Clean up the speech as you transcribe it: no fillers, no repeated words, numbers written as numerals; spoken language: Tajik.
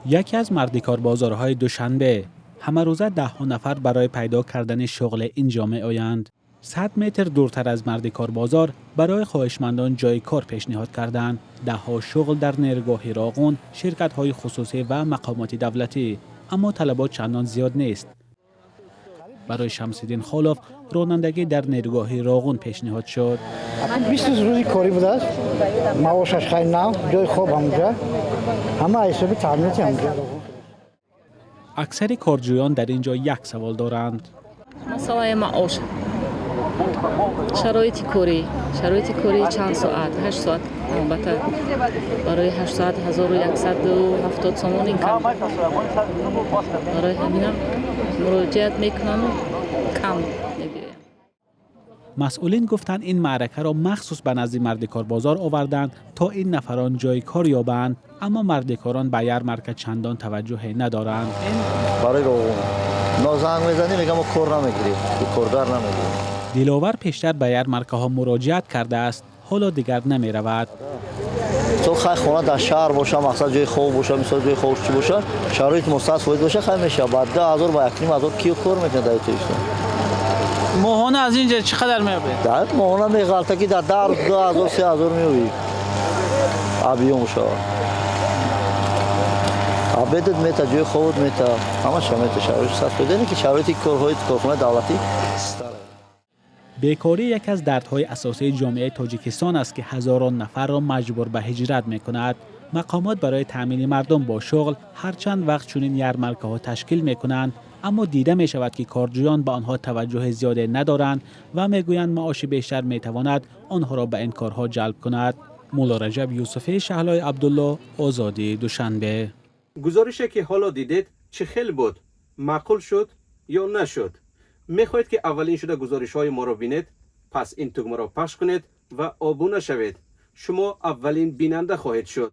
Яке аз мардикорбозорҳои Душанбе. Ҳамарӯза даҳҳо нафар барои пайдо кардани шуғл инҷо меоянд. 100 метр дуртар аз мардикорбозор барои хоҳишмандон ҷои кор пешниҳод карданд. Даҳҳо шуғл дар нерӯгоҳи Роғун, ширкатҳои хусусӣ ва мақомоти давлатӣ. Аммо талабот чандон зиёд нест. Барои Шамсиддин Холов ронандагӣ дар нерӯгоҳи Роғун пешниҳод шуд. 20 рӯзи корӣ будааст, маошаш хеле нав, ҷои хоб ҳамуҷа, ҳама ҳисоби таъминоти ҳамуҷа. Аксари корҷӯён дар ин ҷо як савол доранд. Масъалаи маош, шароити корӣ, шароити корӣ чанд соат? 8 соат. Албатта, барои 8 соат 1170 сомон, ин кам. Барои ҳаминам муроҷиат мекунану кам мебиёям. Масъулин гуфтанд, ин маъракаро махсус ба назди мардикорбозор оварданд, то ин нафарон ҷои кор ёбанд, аммо мардикорон ба ярмарка чандон таваҷҷӯҳе надоранд. Барои Роғун но занг мезанӣ, мегам, мо кор намегирем, коргар намегирем. Диловар пештар ба ярмаркаҳо муроҷиат кардааст, ҳоло дигар намеравад. Мисол, хай, хона дар шаҳр боша, мақсад, ҷои хоб боша, мисол, ҷои хоб чӣ боша, шароит 100% боша, хай, меша. Ба 2000, ба 1500 киё кор мекунад дар Тоҷикистон? Моҳона аз ин ҷо чӣ қадар меёбед? Дар моҳона меғалта, ки дар 2000, 3000 меёбӣ, объём шава, обедат мета, ҷои хобот мета, ҳамаша мета, шароит 100%, ки шароити корҳои корхонаи давлатӣ. Бекорӣ яке аз дардҳои асосии ҷомеаи Тоҷикистон аст, ки ҳазорон нафарро маҷбур ба ҳиҷрат мекунад. Мақомот барои таъмини мардум бо шуғл ҳар чанд вақт чунин ярмаркаҳо ташкил мекунанд, аммо дида мешавад, ки корҷӯён ба онҳо таваҷҷӯҳи зиёде надоранд ва мегӯянд, маоши бештар метавонад онҳоро ба ин корҳо ҷалб кунад. Муллораҷаб Юсуфӣ, Шаҳлои Абдулло, Озодӣ, Душанбе. Гузорише, ки ҳоло дидед, чӣ хел буд? Маъқул шуд ё нашуд? Мехоҳед, ки аввалин шуда гузоришҳои моро бинед? Пас ин тугмаро пахш кунед ва обуна шавед. Шумо аввалин бинанда хоҳед шуд.